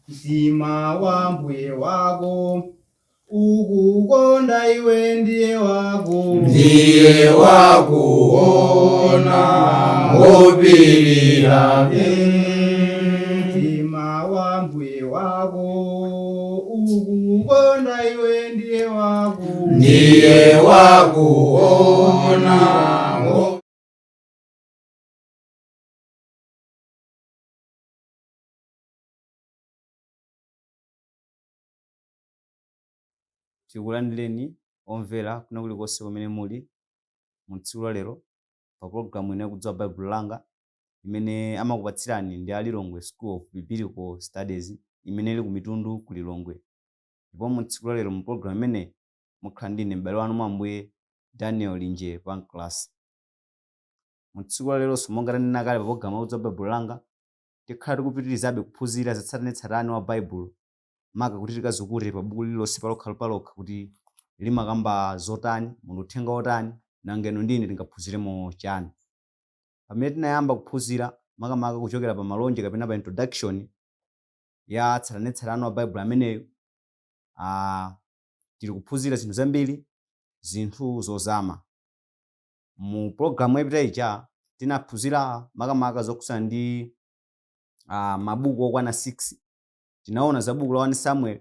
Mtima wa mbuye wako ukukonda iwe ndiye wako Ndiye wakuona ngopirira. Mtima wa mbuye wako ukukonda iwe ndiye wako Ndiye wakuona. Tikulandireni omvera kuna kulikonse kumene muli mu tsiku la lero pa pologalamu ino yakudziwa Baibulo Langa, imene amakupatsirani ndi a Lilongwe School of Biblical Studies, imene ili ku Mitundu ku Lilongwe. Ndipo mu tsiku la lero mu pologalamu imeneyi mukhala ndine m'bale wanu mwa Ambuye, Daniel Linje Pancras. Mu tsiku la leronso, monga tanena kale pa pologalamu yakudziwa Baibulo Langa, tikhala tikupitirizabe kuphunzira za tsatanetsatane wa Baibulo, maka kuti tikazukute pa buku lililonse palokha palokha kuti limakamba zotani, muli uthenga wotani, nanga inu ndi ine tingaphunziremo chani. Pamene tinayamba kuphunzira, makamaka kuchokera pa malonje kapena pa introduction ya tsatanetsatane wa Baibulo ameneyu, tili kuphunzira zinthu zambiri, zinthu zozama. Mu pologalamu yapita ija tinaphunzira makamaka zokhudzana ndi mabuku okwana 6. Tinaona za buku la 1 Samuel,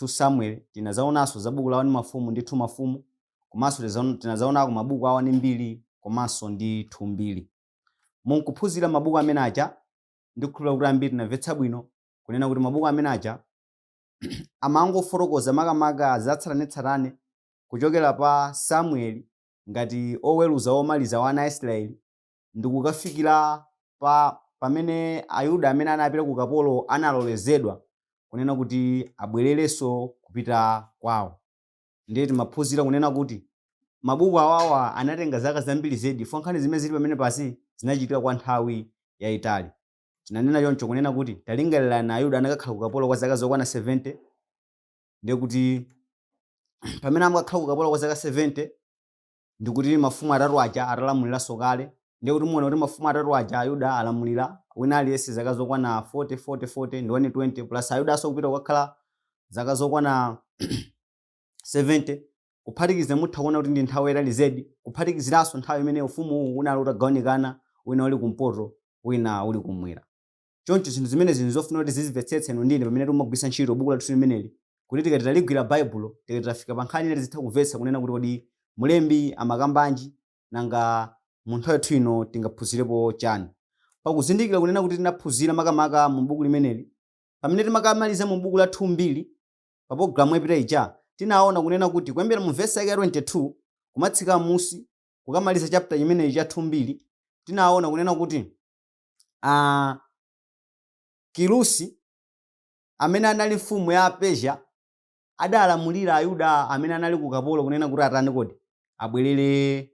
2 Samuel, tinazaonanso za buku la 1 Mafumu ndi 2 Mafumu, komanso tinazaonako mabuku a 1 Mbiri komanso ndi 2 Mbiri. Munkuphunzira mabuku amene aja, ndikukhulupirira kuti ambiri tinamvetsa bwino kunena kuti mabuku amene aja amangofotokoza makamaka za tsatanetsatane kuchokera pa Samueli ngati oweruza womaliza wa ana a Israeli ndikukafikira pa pamene Ayuda amene anapita ku ukapolo analolezedwa kunena kuti abwererenso kupita kwawo. Ndiye timaphunzira kunena kuti mabuku awawa anatenga zaka zambiri zedi, chifukwa nkhani zimene zili pamene pasi zinachitika kwa nthawi yayitali. Tinanena choncho kunena kuti talingalirani, Ayuda anakakhala ku ukapolo kwa zaka zokwana 70. Ndiye kuti pamene amakakhala ku ukapolo kwa zaka 70, ndikuti mafumu atatu aja atalamuliranso kale. Ndiye kuti muona kuti mafumu atatu aja Ayuda alamulira wina aliyense zaka zokwana 40, 40, 40 ndi 120, plus Ayuda aso kupita kukakhala zaka zokwana 70, kuphatikiza, mutha kuona kuti ndi nthawi yaitali zedi, kuphatikiziranso nthawi imene ufumu uwu unali utagawanikana, wina uli kumpoto, wina uli kumwera. Choncho zinthu zimenezi nzofuna kuti tizimvetsetse inu ndine pamene timagwiritsa ntchito buku lathu limeneli, kuti tikati taligwira Baibulo, tikati tafika pa nkhani ina, tizitha kumvetsa kunena kuti kodi mulembi amakambanji, nanga mu nthawi yathu ino tingaphunzirepo chani. Pakuzindikira kunena kuti tinaphunzira makamaka mu buku limeneli, pamene timakamaliza mu buku la 2 Mbiri pa pologalamu yapita ija, tinaona kunena kuti kuyambira mu vesi yake ya 22 kumatsika m'musi kukamaliza chapter chimenechi cha 2 Mbiri, tinaona kunena kuti Kirusi amene anali mfumu ya Persia adalamulira Ayuda amene anali ku ukapolo kunena kuti atani kodi? Abwerere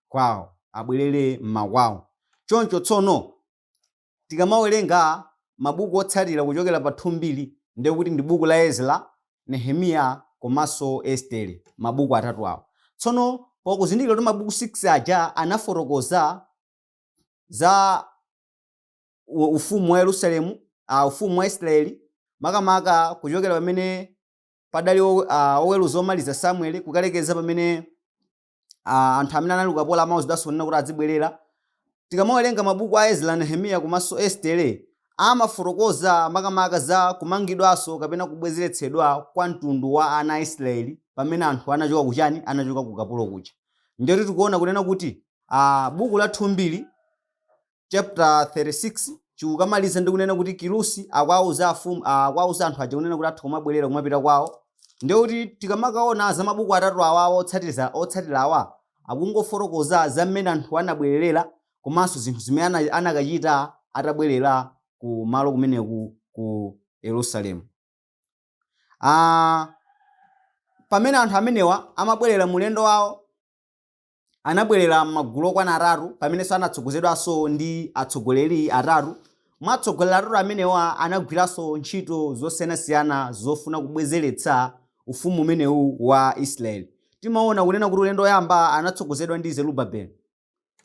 kwawo, abwerere m'makwawo. Choncho tsono tikamawerenga mabuku otsatira kuchokera pa 2 Mbiri, ndiye kuti ndi buku la Ezra, Nehemiya komanso Estere, mabuku atatu awo. Tsono pakuzindikira kuti mabuku 6 aja anafotokoza za ufumu wa Yerusalemu, ufumu wa Israeli, makamaka kuchokera pamene padali oweruza omaliza Samueli kukalekeza pamene anthu amene anali ukapolo amauzidwanso kunena kuti adzibwerera. Tikamawerenga mabuku a Ezra, Nehemiya komanso Estere, amafotokoza makamaka za kumangidwanso kapena kubwezeretsedwa kwa mtundu wa ana a Israeli pamene anthu anachoka kuchani? Anachoka ku ukapolo kuja. Ndiye tikuona kunena kuti buku la 2 Mbiri chapter 36 chikukamaliza ndi kunena kuti Kirusi akuwauza afumu, akuwauza anthu aja kunena kuti atha kumabwerera kumapita kwawo. Ndiye kuti tikamakaona za mabuku atatu awawa otsatira awa, akungofotokoza za mmene anthu anabwererera komanso zinthu zimene anakachita atabwerera ku malo kumeneku ku Yerusalemu. Pamene anthu amenewa amabwerera mulendo wawo, anabwerera m'magulu okwana atatu, pamenenso anatsogozedwanso ndi atsogoleri atatu. Mwa atsogoleri atatu amenewa anagwiranso ntchito zosiyanasiyana zofuna kubwezeretsa ufumu umenewu wa Israeli. Timaona kunena kuti ulendo woyamba anatsogozedwa ndi Zerubabeli.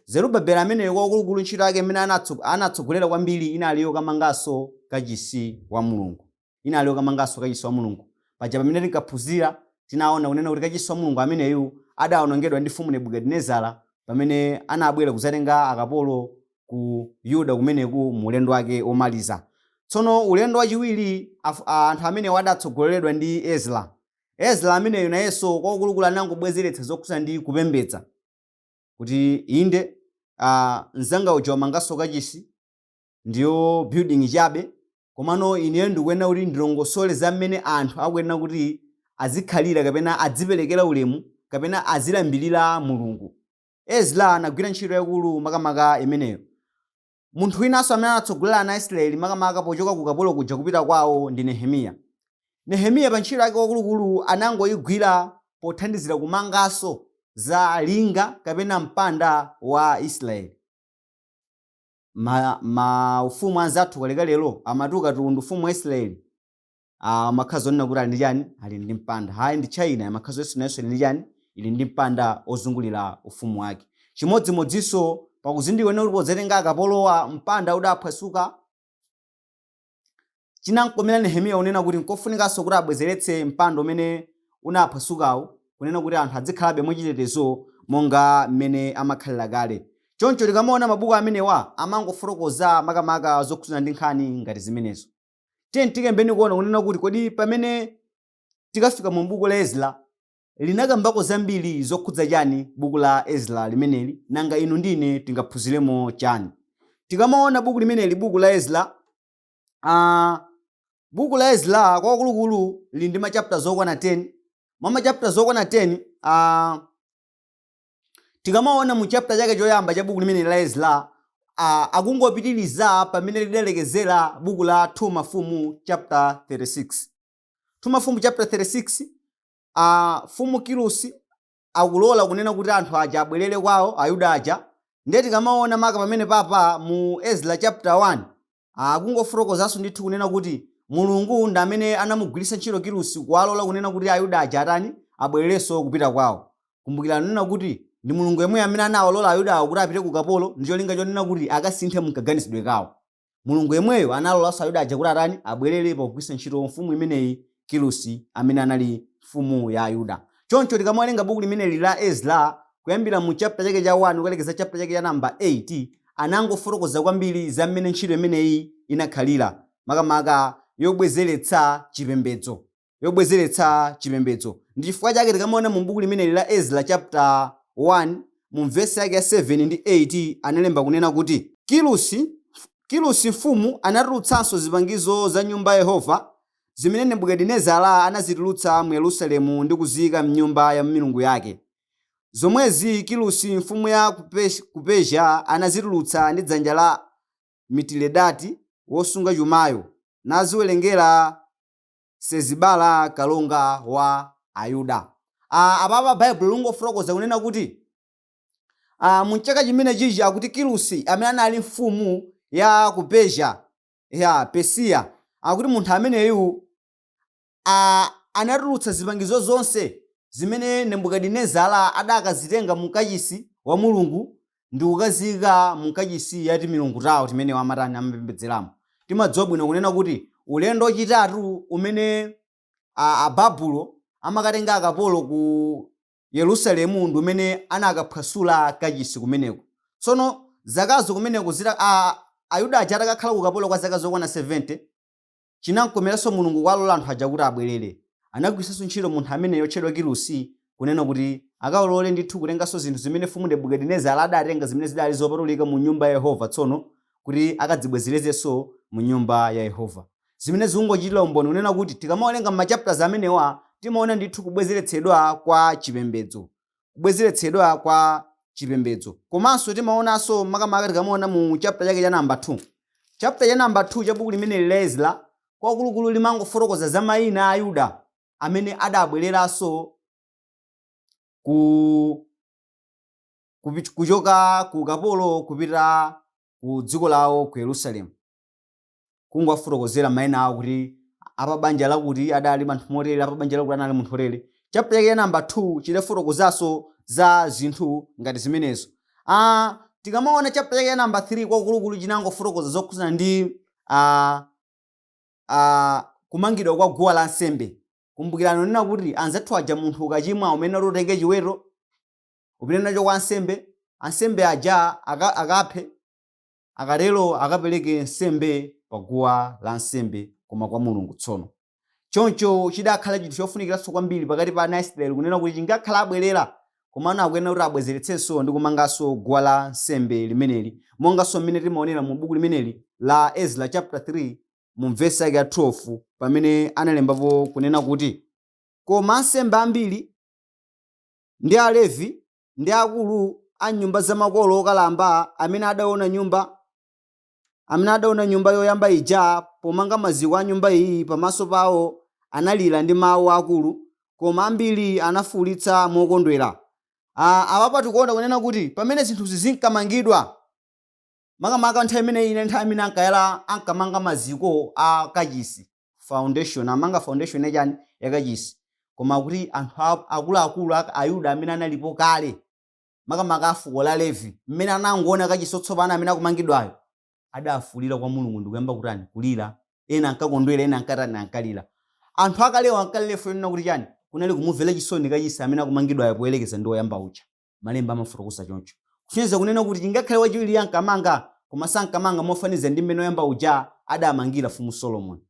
Zerubabeli ameneyo kwakulukulu ntchito yake imene anatsogolera kwambiri inali yokamanganso kachisi wa Mulungu. Inali yokamanganso kachisi wa Mulungu. Paja pamene tinkaphunzira tinaona kunena kuti kachisi wa Mulungu ameneyu adawonongedwa ndi mfumu Nebukadinezara pamene anabwera kudzatenga akapolo ku Yuda kumeneku mu ulendo wake womaliza. Tsono ulendo wachiwiri anthu amenewa adatsogoleredwa ndi Ezra. Ezra ameneyu nayenso kwakukulukulu anangobwezeretsa zokhudzana ndi kupembedza. Kuti inde mnzanga uja wamanganso kachisi, ndiyo building chabe, komano ineyo ndikuyenera kuti ndilongosole za mmene anthu akuyenera kuti azikhalira kapena adziperekera ulemu kapena azilambirira Mulungu. Ezra anagwira ntchito yaikulu makamaka imeneyo. Munthu winanso amene anatsogolera ana a Israeli makamaka pochoka ku ukapolo kuja kupita kwawo ndi Nehemiya. Nehemiya pa ntchito yake kwakulukulu anangoyigwira pothandizira kumanganso za linga kapena mpanda wa Israeli. Maufumu anzathu kalekalelo amati ukati uwu ndi ufumu wa Israeli, amakhala zonena kuti ali ndi chani? Ali ndi mpanda. Hayi, ndi China amakhala zonse nayonso ili ndi chani? Ili ndi mpanda ozungulira ufumu wake. Chimodzimodzinso pakuzindikira kuti podzatenga akapolowa mpanda udaphwasuka, chinamkomera Nehemiya kunena kuti nkofunikanso kuti abwezeretse mpanda umene unaphwasukawo, kunena kuti anthu adzikhalabe mwachitetezo monga mmene amakhalira kale. Choncho tikamaona mabuku amenewa amangofotokoza makamaka zokhudzana ndi nkhani ngati zimenezo. Tiyeni tikembeni kuona kunena kuti kodi pamene tikafika mu buku la Ezra linakambako zambiri zokhudza chani buku la Ezra limeneli, nanga inu ndi ine tingaphunziremo chani? Tikamaona buku limeneli, buku la Ezra, buku la Ezra kwakulukulu lili ndi machapters okwana 10. Mwa machapters okwana 10, tikamaona mu chapter chake choyamba cha buku limeneli la Ezra, akungopitiriza pamene lidalekezera buku la 2 Mafumu chapter 36. 2 Mafumu chapter 36, Mfumu Kirusi akulola kunena kuti anthu aja abwerere kwawo, Ayuda aja. Ndiye tikamaona maka pamene papa mu Ezra chapter 1, akungofotokozanso ndithu kunena kuti Mulungu ndi amene anamugwiritsa ntchito Kirusi kuwalola kunena kuti Ayuda aja atani? Abwererenso kupita kwawo. Kumbukirani kunena kuti ndi Mulungu yemweyo amene anawalola Ayudawo kuti apite ku ukapolo ndi cholinga chonena kuti akasinthe mkaganizidwe kawo. Mulungu yemweyo analolanso Ayuda aja kuti atani? Abwerere pogwiritsa ntchito mfumu imeneyi Kirusi amene anali mfumu ya Ayuda. Choncho tikamawerenga buku limeneli la Ezra kuyambira mu chapter chake cha 1 kukalekeza chapter chake cha namba 8, anangofotokoza kwambiri za mmene ntchito imeneyi inakhalira, makamaka yobwezeretsa chipembedzo. Yobwezeretsa chipembedzo. Ndi chifukwa chake tikamaona mu buku limeneli la Ezra chapter 1 mu vesi yake ya 7 ndi 8 analemba kunena kuti Kirusi mfumu anatulutsanso zipangizo za nyumba ya Yehova zimene Nebukadinezara anazitulutsa mu Yerusalemu ndi kuziyika m'nyumba ya milungu yake. Zomwezi Kirusi mfumu ya ku Persia anazitulutsa ndi dzanja la Mitiredati wosunga chumayo, naziwerengera Sezibara kalonga wa Ayuda. Apapa Baibulo lingofotokoza kunena kuti mu chaka chimene chichi akuti Kirusi amene anali mfumu ya ku Persia, ya Persia, akuti munthu ameneyu anatulutsa zipangizo zonse zimene Nebukadinezara adakazitenga mu kachisi wa Mulungu ndi kukaziyika mu kachisi ya timilungu tawo timene amatani amapembedzeramo. Timadziwa bwino kunena kuti ulendo wachitatu umene Ababulo amakatenga akapolo ku Yerusalemu ndi umene anakaphwasula kachisi kumeneko. Tsono zakazo kumeneko zita Ayuda aja atakakhala ku ukapolo kwa zaka zokwana 70, chinamkomeranso Mulungu kuwalola anthu aja kuti abwerere. Anagwiritsanso ntchito munthu ameneyo otchedwa Kirusi kunena kuti akawalole ndithu kutenganso zinthu zimene mfumu Nebukadinezara adatenga zimene zidali zopatulika mu nyumba ya Yehova tsono kuti akadzibwezerezenso mu nyumba ya Yehova. Zimene zikungochitira umboni kunena kuti tikamawerenga m'machapters amenewa timaona ndithu kubwezeretsedwa kwa chipembedzo. Kubwezeretsedwa kwa chipembedzo. Komanso timaonanso makamaka tikamaona mu chapter chake cha namba 2. Chapter cha namba 2 cha buku limeneli la Ezra kwakulukulu limangofotokoza za mayina a Ayuda amene adabwereranso kuchoka ku ukapolo kupita ku dziko lawo ku Yerusalemu. Kungowafotokozera mayina awo kuti apa banja lakuti adali anthu motere, apa banja lakuti anali munthu otere. Chapter chake cha namba 2 chidafotokozanso za zinthu ngati zimenezo. Tikamaona chapter chake cha namba 3 kwakulukulu chinangofotokoza zokhudzana ndi Kumangidwa kwa guwa lansembe. Kumbukirani kunena kuti anzathu aja, munthu ukachimwa umene utenge chiweto upite nacho kwa ansembe, ansembe aja akaphe, akatero akapereke nsembe pa guwa la nsembe, koma kwa Mulungu tsono. Choncho chidakhala chinthu chofunikiranso kwambiri pakati pa ana a Israeli kunena kuti chingakhala abwerera, komano akuyenera kuti abwezeretsenso ndi kumanganso guwa la nsembe limeneli, monganso mmene timaonera mu buku limeneli la Ezra chapter 3 mu vesi yake ya 12, pamene analembapo kunena kuti, "Koma ansembe ambiri ndi Alevi ndi akulu a nyumba za makolo okalamba amene adaona nyumba yoyamba ija pomanga maziko a nyumba iyi pamaso pawo analira ndi mawu akulu, koma ambiri anafuwulitsa mokondwera." Apapa tikuona kunena kuti pamene zinthuzi zinkamangidwa, makamaka nthawi imeneyi ine nthawi imene ankayala, ankamanga maziko a kachisi, foundation, amanga foundation yachani? Yakachisi. Koma kuti anthu akuluakulu Ayuda amene analipo kale, makamaka a fuko la Levi, mmene anangoona kachisi otsopano amene akumangidwayo, adafuwulira kwa Mulungu ndikuyamba kutani? Kulira. Ena ankakondwera, ena ankatani? Ankalira. Anthu akalewo ankalira chifukwa kuti chani? Kunali kumumvera chisoni kachisi amene akumangidwayo poyerekeza ndi woyamba uja. Malemba amafotokoza choncho, kusonyeza kunena kuti chingakhale wachiwiri ankamanga, koma sankamanga mofaniza ndi mmene woyamba uja adamangira Mfumu Solomoni.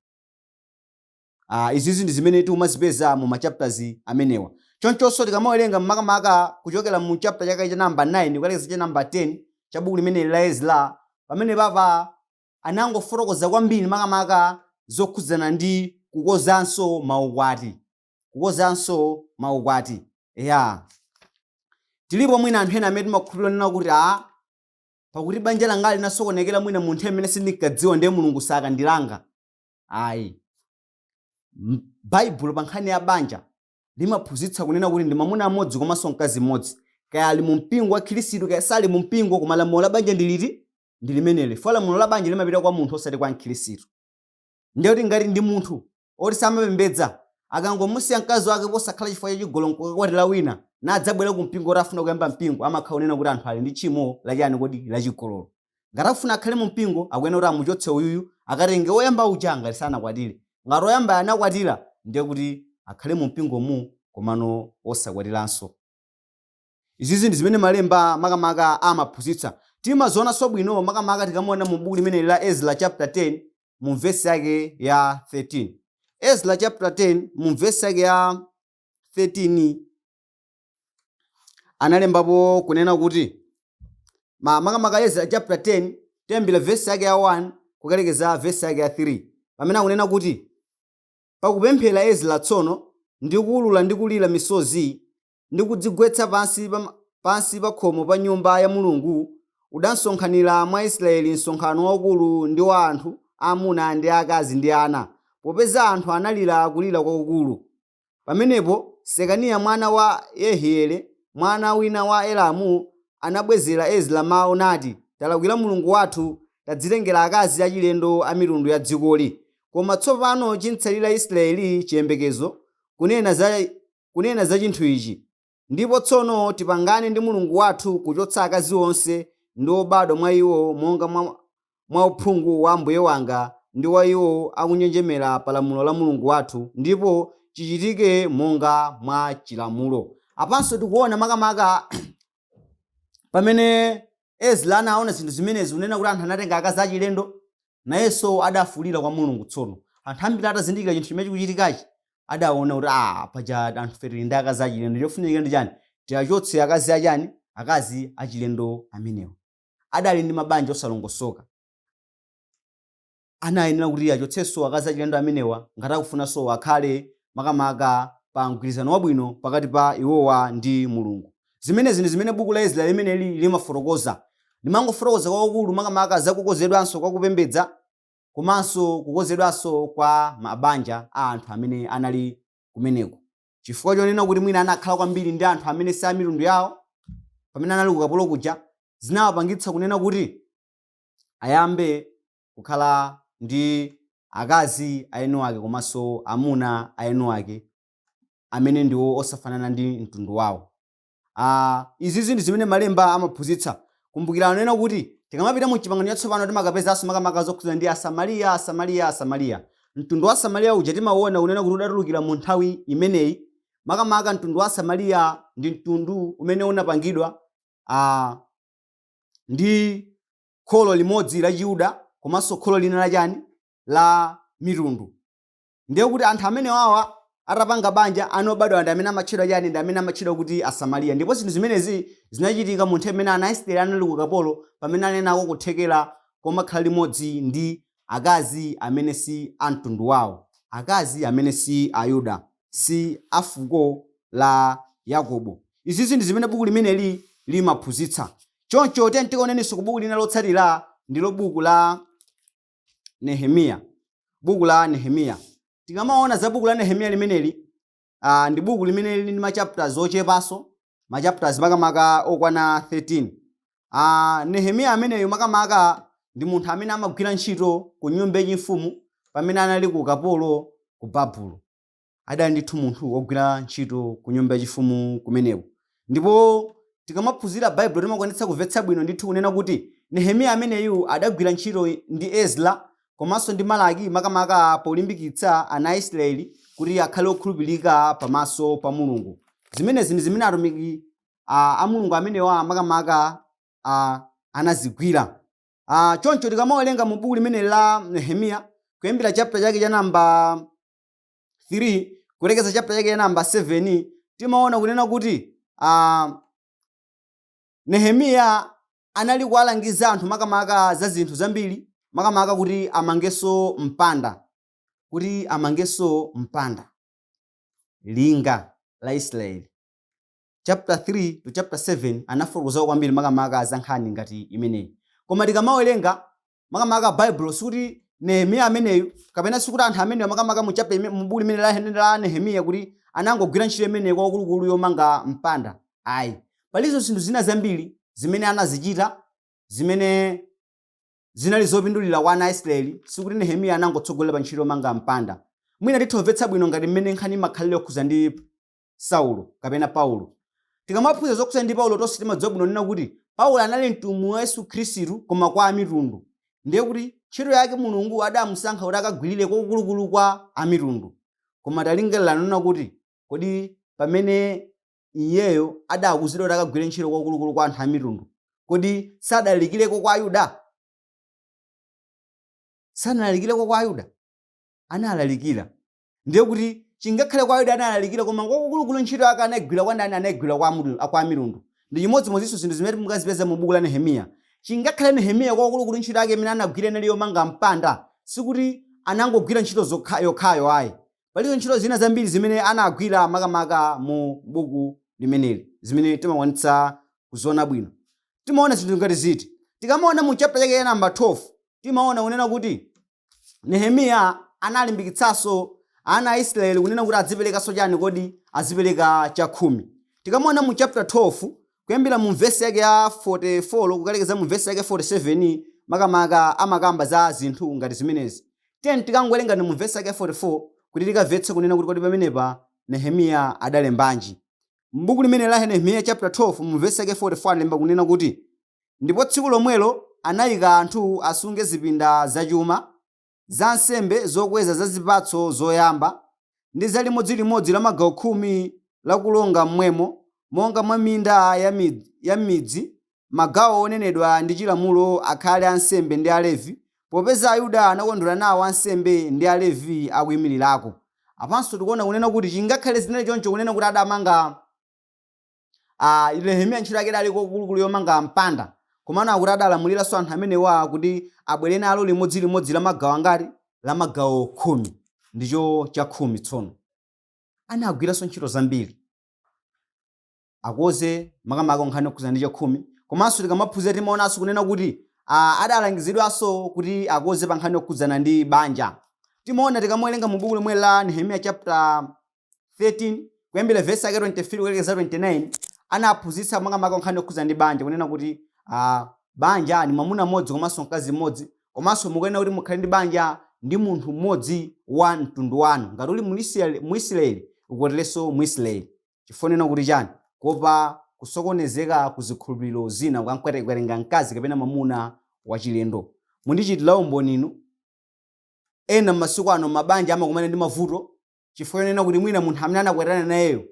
Izizi ndi zimene tikumazipeza mu machapters amenewa. Chonchonso tikamawerenga makamaka kuchokera mu chapter chake cha namba 9 kukalekeza cha namba 10 cha buku limeneli la Ezra, pamene papa anangofotokoza kwambiri makamaka zokhudzana ndi kukozanso maukwati, kukozanso maukwati. Ya, tilipo mwina anthu ena amene timakhulupirira nena kuti, "A, pakuti banja langa linasokonekera mwina mu nthawi imene sindinkadziwa, ndiye Mulungu sakandilanga." Ayi. Baibulo pa nkhani ya banja limaphunzitsa kunena kuti ndi mwamuna mmodzi komanso mkazi mmodzi. Kaya ali mu mpingo wa Khristu, kaya sali mu mpingo, koma lamulo la banja ndi liti? Ndi limeneli. Fo lamulo la banja limapita kwa munthu, osati kwa Mkhristu. Ndiye kuti ngati ndi munthu oti samapembedza, akangomusiya mkazi wake posakhala chifukwa cha chigololo nkukakwatira wina, nadzabwera ku mpingo kuti afuna kuyamba mpingo, amakhala kunena kuti anthu ali ndi tchimo lachani kodi? Lachigololo. Ngati akufuna akhale mu mpingo, akuyenera kuti amuchotse uyuyu, akatenge woyamba uja ngati sanakwatire. Ngati woyamba anakwatira, ndiye kuti akhale mu mpingomu komano osakwatiranso. Izizi ndi zimene malemba makamaka amaphunzitsa. Timazionanso bwino makamaka tikamaona mu buku limeneli la Ezra chapter 10 mu vesi yake ya 13. Ezra chapter 10 mu vesi yake ya 13 analembapo kunena kuti, makamaka Ezra chapter 10 tiyambira vesi yake ya 1 kukalekeza vesi yake ya 3, pamene akunena kuti, "Pakupemphera Ezra tsono ndi kuwulula ndi kulira misozi ndi kudzigwetsa pansi pa khomo pa nyumba ya Mulungu, udasonkhanira mwa Israeli msonkhano waukulu ndi wa anthu aamuna ndi aakazi ndi ana, popeza anthu analira kulira kwakukulu. Pamenepo Sekaniya mwana wa Yehiele, mwana wina wa Elamu, anabwezera Ezra mawu nati, 'Talakwira Mulungu wathu, tadzitengera akazi achilendo a mitundu ya dzikoli. Koma tsopano chimtsalira Israeli chiyembekezo kunena za chinthu ichi. Ndipo tsono tipangane ndi Mulungu wathu kuchotsa akazi onse ndi obadwa mwa iwo, monga mwa uphungu wa mbuye wanga ndi wa iwo akunjenjemera pa lamulo la Mulungu wathu, ndipo chichitike monga mwa chilamulo." Apanso tikuona makamaka pamene Ezra anaona zinthu zimenezi, kunena kuti anthu anatenga akazi achilendo, nayenso adafuulira kwa Mulungu. Tsono anthu ambiri atazindikira chinthu chimene chikuchitikachi, adaona kuti, "Ah, paja anthu fe tili ndi akazi achilendo. Chofunika ndi chani? Tiachotse akazi achani? Akazi achilendo amenewo." Adali ndi mabanja osalongosoka. Anayenera kuti achotsenso akazi achilendo amenewa ngati akufunanso akhale makamaka pa mgwirizano wabwino pakati pa iwowa ndi Mulungu. Zimenezi ndi zimene buku la Ezra limeneli limafotokoza. Limangofotokoza kwakukulu makamaka za kukonzedwanso kwa kupembedza komanso kukonzedwanso kwa mabanja a anthu amene anali kumeneko, chifukwa chonena kuti mwina anakhala kwambiri ndi anthu amene si a mitundu yawo pamene anali kukapolo kuja, zinawapangitsa kunena kuti ayambe kukhala ndi akazi a eni ake komanso amuna a eni ake amene ndiwo osafanana ndi mtundu wawo. Izizi ndi zimene malemba amaphunzitsa. Kumbukirani nena kuti tikamapita mu Chipangano Chatsopano timakapezanso makamaka zokhudzana ndi Asamariya, Asamariya, Asamariya. Mtundu wa Samariya uja timauona kunena kuti udatulukira mu nthawi imeneyi. Makamaka mtundu wa Samariya ndi mtundu umene unapangidwa ndi kholo limodzi la Chiyuda komanso kholo lina la chani? La mitundu. Ndiye kuti anthu amenewawa atapanga banja, ana obadwa ndi amene amatchedwa chani? Ndi amene amatchedwa kuti Asamariya. Ndipo zinthu zimenezi zinachitika mu nthawi imene ana a Israeli anali ku ukapolo, pamene anali nako kuthekera komakhala limodzi ndi akazi amene si a mtundu wawo, akazi amene si Ayuda, si a fuko la Yakobo. Izizi ndi zimene buku limeneli limaphunzitsa. Choncho tiyeni tikaonenso ku buku lina lotsatira, ndilo buku la Nehemiya. Buku la Nehemiya. Tikamaona za buku la Nehemiya limeneli, ndi buku limene lili ndi ma chapters ochepanso, ma chapters makamaka okwana 13. Nehemiya ameneyu makamaka ndi munthu amene amagwira ntchito ku nyumba yachifumu pamene anali ku ukapolo ku Babulo. Adali ndithu munthu wogwira ntchito ku nyumba yachifumu kumeneko. Ndipo tikamaphunzira Baibulo timakwanitsa kumvetsa bwino ndithu kunena kuti Nehemiya ameneyu adagwira ntchito ndi Ezra komanso ndi Malaki makamaka polimbikitsa ana a Israeli kuti akhale okhulupirika pamaso pa Mulungu. Zimenezi ndi zimene atumiki a Mulungu amenewa makamaka anazigwira. Choncho tikamawerenga mu buku limeneli la Nehemiya kuyambira chapter chake cha namba 3 kulekeza chapter chake cha namba 7, timaona kunena kuti Nehemiya anali kuwalangiza anthu makamaka za zinthu zambiri, makamaka kuti amangenso mpanda, kuti amangenso mpanda, linga la Israeli. Chapter 3 to chapter 7 anafotokoza kwambiri makamaka za nkhani ngati imeneyi. Koma tikamawerenga makamaka Baibulo, sikuti Nehemiya ameneyu kapena sikuti anthu ameneyo makamaka mu chapter mu buku limene la Nehemiya kuti anangogwira ntchito imeneyi kwakulukulu yomanga mpanda, ayi. Palinso zinthu zina zambiri zimene anazichita zimene zinali zopindulira kwa ana a Israeli. Sikuti Nehemiya anangotsogolera pa ntchito yomanga mpanda. Mwina titha kumvetsa bwino ngati mmene nkhani imakhalira yokhuza ndi Saulo kapena Paulo. Tikamaphunzira zokhuza ndi Paulo, tonse timadziwa bwino nena kuti Paulo anali mtumwi wa Yesu Khristu koma kwa amitundu. Ndiye kuti ntchito yake Mulungu adamusankha kuti akagwirire kwakukulukulu kwa amitundu. Koma talingalirani nena kuti kodi pamene iyeyo adakuzidwa kuti akagwire ntchito kwakukulukulu kwa anthu amitundu, kodi sadalalikireko kwa Ayuda? Sanalalikireko kwa Ayuda? Analalikira. Ndiye kuti chingakhale kwa Ayuda analalikira, koma kwakukulukulu ntchito yake anayigwira kwa ndani? Anayigwira kwa amitundu. Ndi chimodzimodzinso zinthu zimene mukazipeza mu buku la Nehemiya. Chingakhale Nehemiya kwakukulukulu ntchito yake imene anagwira inali yomanga mpanda, sikuti anangogwira ntchito yokhayo ayi. Palinso ntchito zina zambiri zimene anagwira makamaka mu buku limeneli zimene timakwanitsa kuziona bwino. Timaona zinthu ngati ziti? Tikamaona mu chapter chake cha namba 12, timaona kunena kuti Nehemiya analimbikitsanso ana a Israeli kunena kuti adziperekanso chani kodi? Azipereka chakhumi. Tikamaona mu chapter 12 kuyambira mu vesi yake ya 44 kukalekeza mu vesi yake 47, makamaka amakamba za zinthu ngati zimenezi. Tiyeni tikangowerenga mu vesi yake 44 kuti tikamvetse kunena kuti kodi pamenepa Nehemiya adalembanji. M'buku limene la Nehemiya chapter 12 mu vesi yake 44 analemba kunena kuti, "Ndipo tsiku lomwelo anayika anthu asunge zipinda zachuma, za nsembe zokweza za zipatso zoyamba, ndi za limodzilimodzi la magawo khumi lakulonga m'mwemo, monga mwa minda ya midzi, magawo onenedwa ndi chilamulo akhale ansembe ndi Alevi, popeza Ayuda anakondwera nawo ansembe ndi Alevi akuyimirirako." Apanso tikuona kunena kuti chingakhale zinali choncho kunena kuti adamanga, Nehemiya ntchito yake idali kwakulukulu yomanga mpanda, komano akuti adalamuliranso anthu amenewa kuti abwere nalo limodzilimodzi la magawo angati? La magawo khumi, ndicho chakhumi. Tsono anagwiranso ntchito zambiri akoze makamaka nkhani yokhuza ndi chakhumi. Komanso tikamaphunzira timaonanso kunena kuti adalangizidwanso kuti akoze pa nkhani yokhudzana ndi banja. Timaona tikamawerenga mu buku lomwe la Nehemiya chapter 13 kuyambira vesi yake 23 kulekeza 29, anaphunzitsa makamaka nkhani yokhudzana ndi banja kunena kuti banja ni mwamuna mmodzi komanso mkazi mmodzi, komanso mukuyenera kuti mukhale ndi banja ndi munthu mmodzi wa mtundu wanu. Ngati uli Muisraeli, ukwatirenso Muisraeli. Chifukwa kuti chani? Kuopa kusokonezeka ku zikhulupiriro zina ukatenga mkazi kapena mwamuna wachilendo. Mundichitira umboni inu. Ena m'masiku ano mabanja amakumana ndi mavuto chifukwa chonena kuti mwina munthu amene anakwatirana nayeyo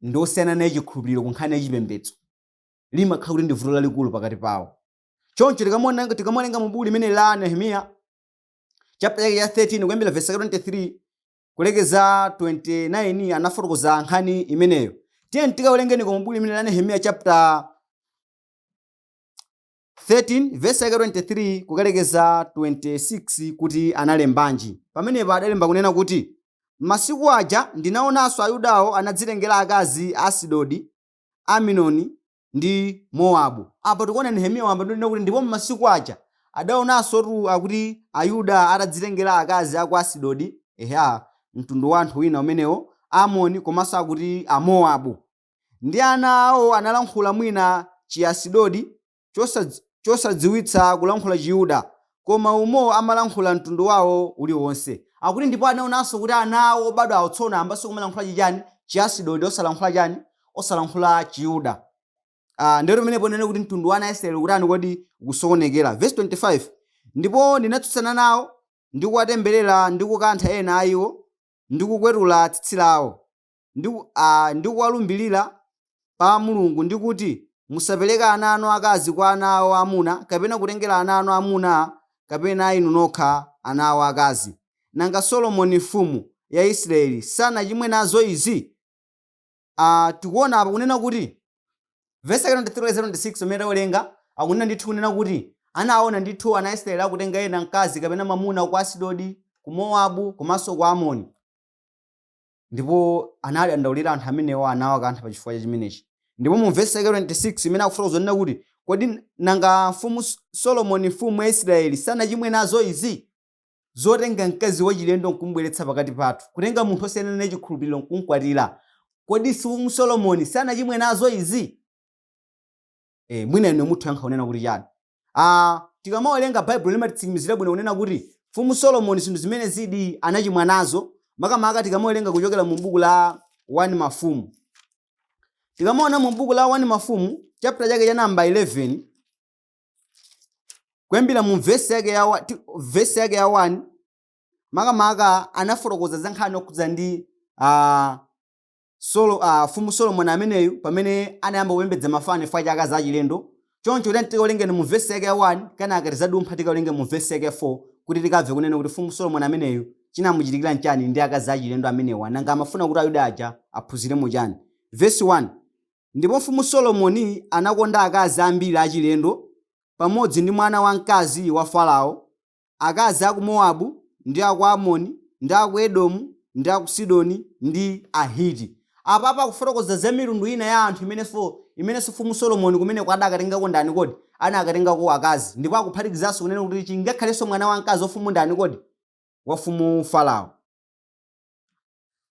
ndi osiyana naye chikhulupiriro ku nkhani ya chipembedzo. Limakhala kuti ndi vuto lalikulu pakati pawo. Choncho tikamawerenga mu buku limene la Nehemiya chapter chake cha 13 kuyambira verse 23 kulekeza 29 anafotokoza nkhani imeneyo. Tiyeni tikawerengeniko mu buku limene la Nehemiya chapter 13 verse yake 23 kukalekeza 26 kuti analembanji. Pamenepa adalemba kunena kuti, Masiku aja ndinaonanso Ayudawo anadzitengera akazi a Asidodi, Aminoni ndi Mowabu. Apa tikuona Nehemiya wayamba kunena kuti ndipo m'masiku aja adaonansotu akuti Ayuda atadzitengera akazi a ku Asidodi, eya, mtundu wa anthu wina umenewo, Amoni komanso akuti Amowabu. Ndi ana awo analankhula mwina Chiasidodi chosadziwitsa kulankhula Chiyuda, koma umo amalankhula mtundu wawo uliwonse. Akuti ndipo anaonanso kuti ana awo obadwawo tsono ayambanso kumalankhula chichani? Chiasidodi osalankhula chani? Osalankhula Chiyuda. Ah, ndero pamenepo nene kuti mtundu wa ana a Israeli ukutani kodi? Ukusokonekera. Verse 25, Ndipo ndinatsutsana nawo ndi kuwatemberera ndi kukantha ena a iwo ndi kukwetula tsitsi lawo. Ndi kuwalumbirira pa Mulungu, ndi kuti, Musapereke ana anu akazi kwa ana awo amuna, kapena kutengera ana anu amuna kapena a inu nokha ana awo akazi. Nanga Solomoni mfumu ya Israeli sanachimwe nazo izi? Tikuona apa kunena kuti vesi yake 23 26 imene tawerenga akunena ndithu kunena kuti anaona ndithu ana a Israeli akutenga ena mkazi kapena mwamuna ku Asidodi, ku Mowabu komanso ku Amoni. Ndipo anadandaulira anthu amenewo, anawakantha pa chifukwa cha chimenechi. Ndipo mu vesi yake 26 imene akufotokoza kunena kuti, kodi nanga mfumu Solomoni mfumu ya Israeli sanachimwe nazo izi? Zotenga mkazi wachilendo nkumubweretsa pakati pathu, kutenga munthu osiyana naye chikhulupiriro nkumkwatira. Kodi mfumu Solomoni sanachimwe nazo izi? Mwina inu mutha kuyankha kunena kuti chani? Tikamawerenga Baibulo limatitsimikizira bwino kunena kuti Mfumu Solomoni zinthu zimene zidi anachimwa nazo, makamaka tikamawerenga kuchokera mu buku la 1 Mafumu. Tikamaona mu buku la 1 Mafumu chapter chake cha namba 11 kuyambira mu vesi yake ya vesi yake ya 1 makamaka anafotokoza za nkhani yokhudza ndi Mfumu Solomoni ameneyu pamene anayamba kupembedza mafano chifukwa cha akazi achilendo. Choncho tiyeni tikawerengeni mu vesi yake ya 1, kenaka tizadumpha tikawerenge mu vesi yake ya 4 kuti tikamve kunena kuti Mfumu Solomoni ameneyu chinamuchitikira nchani ndi akazi achilendo amenewa, nanga amafuna kuti Ayuda aja aphunziremo chani. Vesi 1, Ndipo Mfumu Solomoni anakonda akazi ambiri achilendo, pamodzi ndi mwana wamkazi wa Farao, akazi a ku Mowabu, ndi a ku Amoni, ndi a ku Edomu, ndi a ku Sidoni, ndi Ahiti. Apapa akufotokoza za mitundu ina ya anthu imenenso Mfumu Solomoni kumeneko adakatengako ndani kodi? Anakatengako akazi. Ndipo akuphatikizanso kunena kuti chingakhalenso mwana wamkazi wa mfumu ndani kodi? Wa mfumu Farao.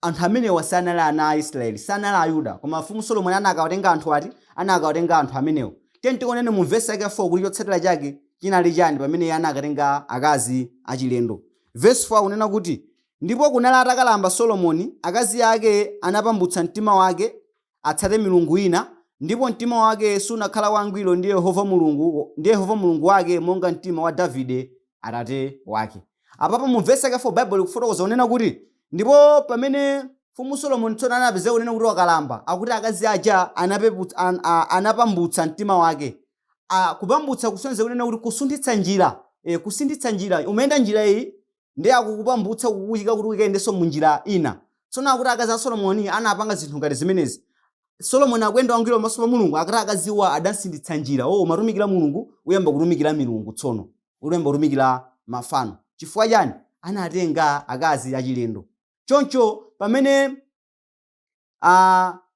Anthu amenewa sanali ana a Israeli, sanali Ayuda, koma Mfumu Solomoni anakawatenga anthu ati? Anakawatenga anthu amenewo. Tiyeni tikaoneni mu vesi yake ya 4 kuti chotsatira chake chinali chani pamene iye anakatenga akazi achilendo. Vesi 4 akunena kuti, Ndipo kunali atakalamba Solomoni, akazi ake anapambutsa mtima wake atsate milungu ina, ndipo mtima wake sunakhala wangwiro ndi Yehova Mulungu, ndi Yehova Mulungu wake monga mtima wa Davide atate wake. Apapa mu vesi yake 4 Baibulo likufotokoza kunena kuti ndipo pamene Mfumu Solomoni tsono anapezeka kunena kuti wakalamba, akuti akazi aja anapambutsa mtima wake. Kupambutsa kusonyeza kunena kuti kusunthitsa njira, kusinthitsa njira, umayenda njira iyi ndiye akukupambutsa kukuyika kuti ukayendenso mu njira ina. Tsono akuti akazi a Solomoni anapanga zinthu ngati zimenezi. Solomoni akuyenda wangwiro pamaso pa Mulungu, akuti akaziwa adasinthitsa njira. Oh, umatumikira Mulungu, uyamba kutumikira milungu tsono. Uyamba kutumikira mafano. Chifukwa chani? Anatenga akazi achilendo. Choncho pamene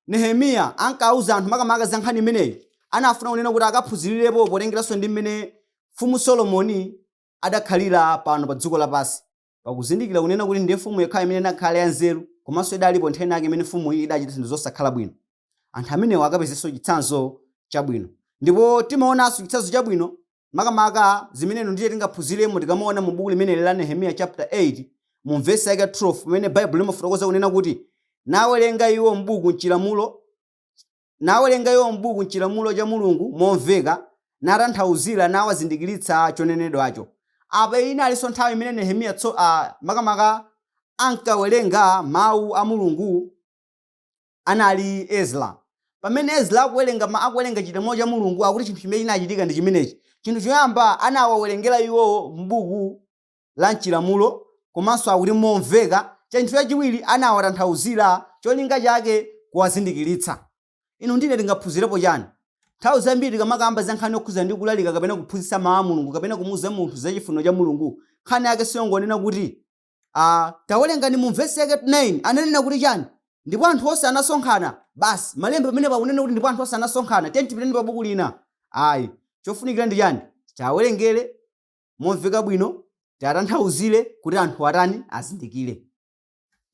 Nehemiya ankauza anthu makamaka za nkhani imeneyi, anafuna kunena kuti akaphunzirirepo potengeranso ndi mmene Mfumu Solomoni adakhalira pano pa dziko lapansi, pakuzindikira kunena kuti ndiye mfumu yokhayo imene inakhala yanzeru komanso idalipo nthawi inake imene mfumuyi idachita zinthu zosakhala bwino. Anthu amenewa akapezenso chitsanzo chabwino. Ndipo timaonanso chitsanzo chabwino makamaka zimene inu ndiye tingaphunziremo tikamaona mu buku limeneli la Nehemiya chapter 8 mu vesi yake 12 pamene Baibulo limafotokoza kunena kuti nawerenga iwo m'buku m'chilamulo Nawerenga iwo m'buku m'chilamulo cha Mulungu momveka, natanthauzira, nawazindikiritsa chonenedwacho. Apa inalinso nthawi imene Nehemiya makamaka ankawerenga mawu a Mulungu anali Ezra. Pamene Ezra akuwerenga chilamulo cha Mulungu, akuti chinthu chimene chinachitika ndi chimenechi. Chinthu choyamba, anawawerengera iwowo m'buku la mchilamulo komanso akuti momveka. Chinthu chachiwiri, anawatanthauzira, cholinga chake kuwazindikiritsa. Inu ndine tingaphunzirepo chani? Nthawi zambiri tikamakamba za nkhani yokhudza ndi kulalika kapena kuphunzitsa mawu a Mulungu kapena kumuuza munthu za chifuniro cha Mulungu, nkhani yake siyongonena kuti tawerengani mu vesi yake 9, ananena kuti chani, ndipo anthu onse anasonkhana. Basi, malemba pamene pakunena kuti ndipo anthu onse anasonkhana, tiyeni tipiteni pa buku lina. Ayi, chofunikira ndi chani? Tiawerengere momveka bwino, tiatanthauzire kuti anthu atani? Azindikire.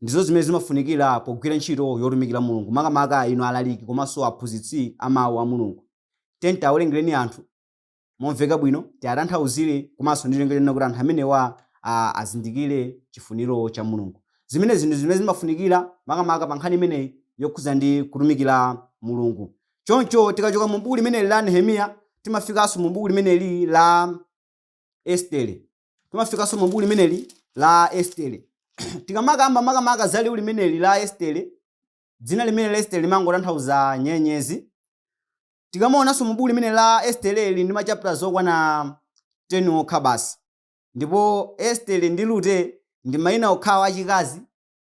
Ndizo zimene zimafunikira pogwira ntchito yotumikira Mulungu, makamaka inu alaliki komanso aphunzitsi a mawu a Mulungu. Tiyeni tiawerengereni anthu momveka bwino, tiatanthauzire, komanso ndi cholinga chonena kuti anthu amenewa azindikire chifuniro cha Mulungu. Zimenezi ndi zimene zimafunikira makamaka pa nkhani imeneyi yokhudza ndi kutumikira Mulungu. Choncho tikachoka mu buku limeneli la Nehemiya, timafikanso mu buku limeneli la Estere. Timafikanso mu buku limeneli la Estere. Tikamakamba makamaka za liwu limeneli la Estere, dzina limene la Estere limangotanthauza nyenyezi. Tikamaonanso mu buku limene la Estere, ili ndi machapters okwana 10 okha basi. Ndipo Estere ndi Rute ndi mayina okhawo achikazi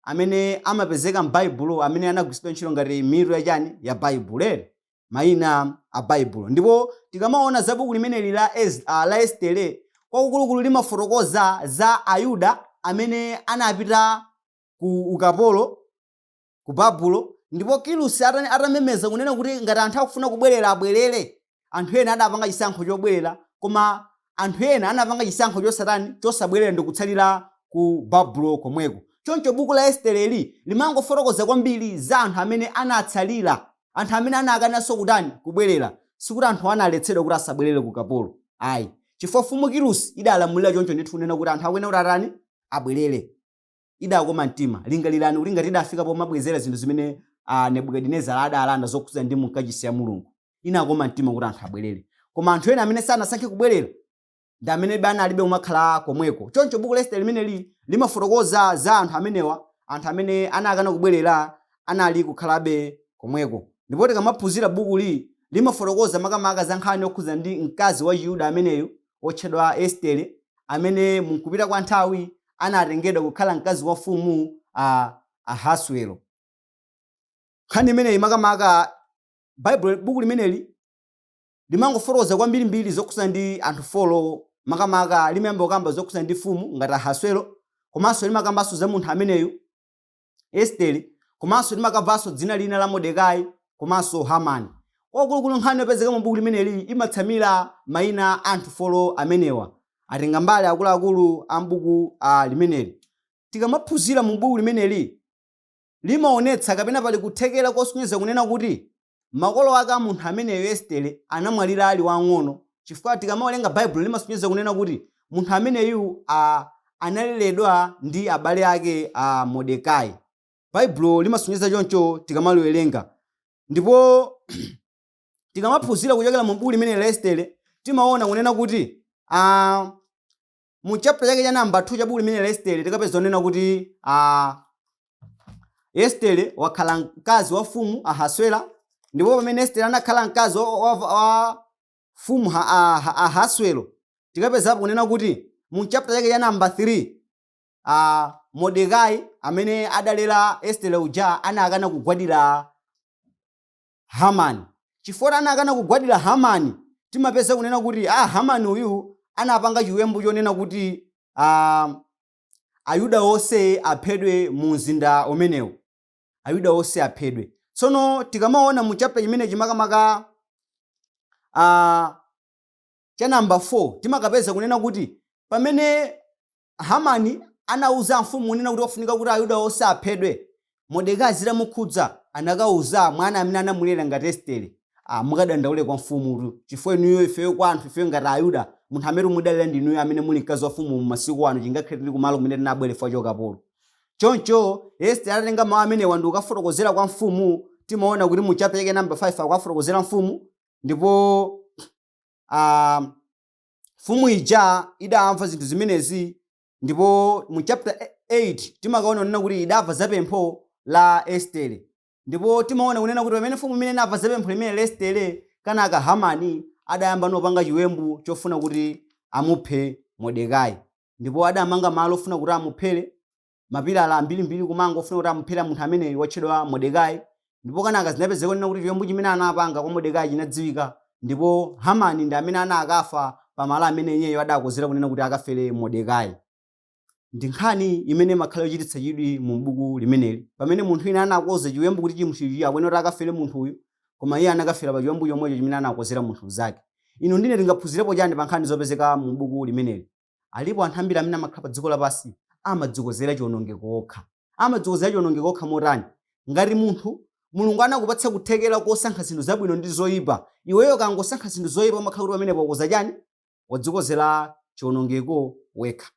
amene amapezeka m'Baibulo amene anagwiritsidwa ntchito ngati mitu yachani? Ya Baibulo, ere, mayina a Baibulo. Ndipo tikamaona za buku limeneli la Estere, kwakukulukulu limafotokoza za Ayuda amene anapita ku ukapolo ku Babulo, ndipo Kirusi atamemeza kunena kuti ngati anthu akufuna kubwerera abwerere, anthu ena adapanga chisankho chobwerera, koma anthu ena anapanga chisankho chosatani? Chosabwerera ndi kutsalira ku Babulo komweko. Choncho buku la Estereli limangofotokoza kwambiri za anthu amene anatsalira, anthu amene anakananso kutani? Kubwerera. Sikuti anthu analetsedwa kuti asabwerere ku kapolo, ayi, chifukwa mfumu Kirusi idalamulira choncho ndithu kunena kuti anthu akuyenera kuti atani? Abwerere. Idakoma mtima. Lingalirani kuti ngati idafika pomabwezera zinthu zimene Nebukadinezara adalanda zokhudza ndi mkachisi ya Mulungu, inakoma mtima kuti anthu abwerere. Koma anthu ena amene sanasankhe kubwerera ndi amene analibe kumakhala komweko. Choncho buku la Estere limeneli limafotokoza za anthu amenewa, anthu amene anakana kubwerera, anali kukhalabe komweko. Ndipo tikamaphunzira bukuli, limafotokoza makamaka za nkhani yokhudza ndi mkazi wa Chiyuda ameneyu wotchedwa Estere, amene mkupita kwa nthawi anatengedwa kukhala mkazi wa mfumu Ahaswero. Nkhani imeneyi makamaka Baibulo, buku limeneli limangofotokoza kwambirimbiri zokhudza ndi anthu four. Makamaka limayamba kukamba zokhudza ndi mfumu ngati Ahaswero, komanso limakambanso za munthu ameneyu Estere, komanso timakamvanso dzina lina la Mordekai komanso Hamani. Kwakukulukulu nkhani yopezeka mu buku limeneli imatsamira mayina a anthu four amenewa, atenga mbali akuluakulu a m'buku limeneli. Tikamaphunzira mu buku limeneli, limaonetsa kapena pali kuthekera kosonyeza kunena kuti makolo ake a munthu ameneyo Estere anamwalira ali wang'ono, chifukwa tikamawerenga Baibulo limasonyeza kunena kuti munthu ameneyu analeredwa ndi abale ake a Mordekai. Baibulo limasonyeza choncho tikamaliwerenga. Ndipo tikamaphunzira kuchokera mu buku limene la Estere, timaona kunena kuti mu chapter chake cha namba 2 cha buku limene la Estere, tikapeza kunena kuti Estere wakhala mkazi wa mfumu Ahaswera. Ndipo pamene Estere anakhala mkazi wa mfumu Ahaswero, tikapezapo kunena kuti mu chapter chake cha namba 3, Mordekai amene adalera Estere uja anakana kugwadira Hamani. Chifukwa anakana kugwadira Hamani, timapeza kunena kuti Hamani uyu anapanga chiwembu chonena kuti Ayuda onse aphedwe mu mzinda umenewu, Ayuda onse aphedwe. Tsono tikamaona mu chapter chimenechi, makamaka cha namba 4, timakapeza kunena kuti pamene Hamani anauza mfumu kunena kuti ofunika kuti Ayuda onse aphedwe, Mordekai zitamukhudza anakauza mwana amene anamulera ngati Estere, "Mukadandaule kwa mfumutu, chifukwa inuyo, ifeyo kwa anthu ifeyo ngati Ayuda, munthu amene mudalira ndi inuyo amene muli mkazi wa mfumu mu masiku ano, chingakhale tili kumalo kumene tinabwera chifukwa cha ukapolo." Choncho Estere atatenga mawu amenewa ndi kukafotokozera kwa mfumu, timaona kuti mu chapter chake number 5 akukafotokozera mfumu, ndipo Mfumu ija idamva zinthu zimenezi ndipo mu chapter 8 timakaona kunena kuti idamva za pempho la Estere. Ndipo timaona kunena kuti pamene mfumu imene inamva za pempho limene la Estere, kanaka Hamani adayamba nopanga chiwembu chofuna kuti amuphe Mordekai. Ndipo adamanga malo ofuna kuti amuphere, mapilala ambirimbiri kumanga ofuna kuti amuphere munthu ameneyu wotchedwa Mordekai. Ndipo kanaka zinapezeka kunena kuti chiwembu chimene anapanga kwa Mordekai chinadziwika, ndipo Hamani ndi amene anakafa pamalo amene iyeyo adakonzera kunena kuti akafere Mordekai. Ndi nkhani imene imakhala yochititsa chidwi mu buku limeneli, pamene munthu wina anakonza chiwembu kuti chinthuchi akuyenera kuti akafere munthu uyu, koma iye anakafera pa chiwembu chomwecho chimene anakonzera munthu mnzake. Inu ndi ine tingaphunzirepo chani pa nkhani zopezeka mu buku limeneli? Alipo anthu ambiri amene amakhala pa dziko lapansi amadzikonzera chionongeko okha. Amadzikonzera chionongeko okha motani? Ngati munthu Mulungu anakupatsa kuthekera kosankha zinthu zabwino ndi zoipa, iweyo ukangosankha zinthu zoipa umakhala kuti pamenepo wakonza chani? Wadzikonzera chionongeko wekha.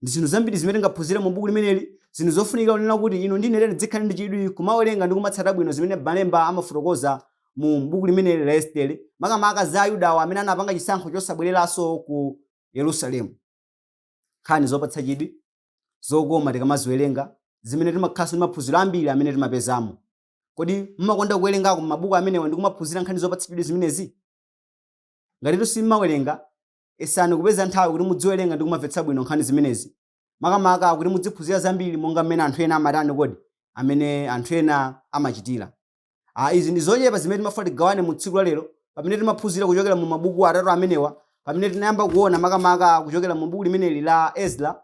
Ndi zinthu zambiri zimene tingaphunzire mu buku limeneli, zinthu zofunikira kunena kuti inu ndi ine tidzikhale ndi chidwi kumawerenga ndi kumatsata bwino zimene Malemba amafotokoza mu buku limeneli la Estere, makamaka za Ayudawo amene anapanga chisankho chosabwereranso ku Yerusalemu. Nkhani zopatsa chidwi, zokoma tikamaziwerenga, zimene timakhalanso ndi maphunziro ambiri amene timapezamo. Kodi mumakonda kuwerengako m'mabuku amenewa ndi kumaphunzira nkhani zopatsa chidwi zimenezi? Ngatitu simumawerenga, yesani kupeza nthawi kuti mudziwerenga ndi kumamvetsa bwino nkhani zimenezi, makamaka kuti mudziphunzira zambiri monga mmene anthu ena amatani kodi, amene anthu ena amachitira. Ah, izi ndi zochepa zimene timafuna tigawane mu tsiku la lero pamene timaphunzira kuchokera mu mabuku atatu amenewa, pamene tinayamba kuona makamaka kuchokera mu buku limeneli la Ezra,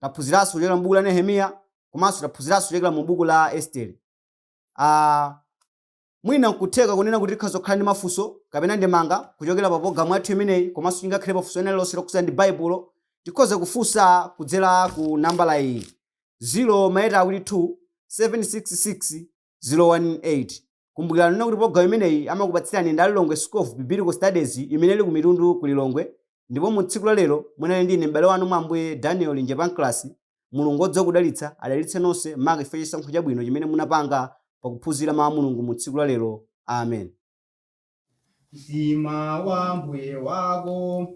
taphunziranso kuchokera mu buku la Nehemiya, komanso taphunziranso kuchokera mu buku la Estere. Ah, mwina nkutheka kunena kuti tikhoza kukhala ndi mafunso kapena ndemanga kuchokera pa pologalamu yathu imeneyi, komanso tingakhale pafunso ena lililonse lokhudzana ndi Baibulo, tikhoza kufunsa kudzera ku nambala iyi 0 maeta awiri 2 766 018. Kumbukirani kunena kuti pologalamu imeneyi amakupatsirani ndi a Lilongwe School of Biblical Studies imene ili ku Mitundu ku Lilongwe, ndipo mu tsiku la lero munali ndi ine m'bale wanu mwa Ambuye Daniel Linje Pancras. Mulungu odziwa kudalitsa adalitse nonse maka chifukwa cha chisankho chabwino chimene munapanga pakuphunzira mawu a Mulungu mu tsiku la lero. Amen. Mtima wa mbuye wako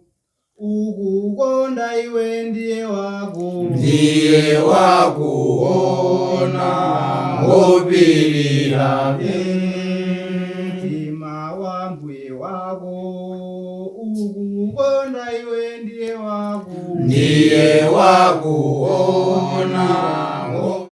ukukonda iwe ndiye wako. Ndiye wakuona wopirira. Mtima wa mbuye wako ukukonda iwe ndiye wako. Ndiye wakuona.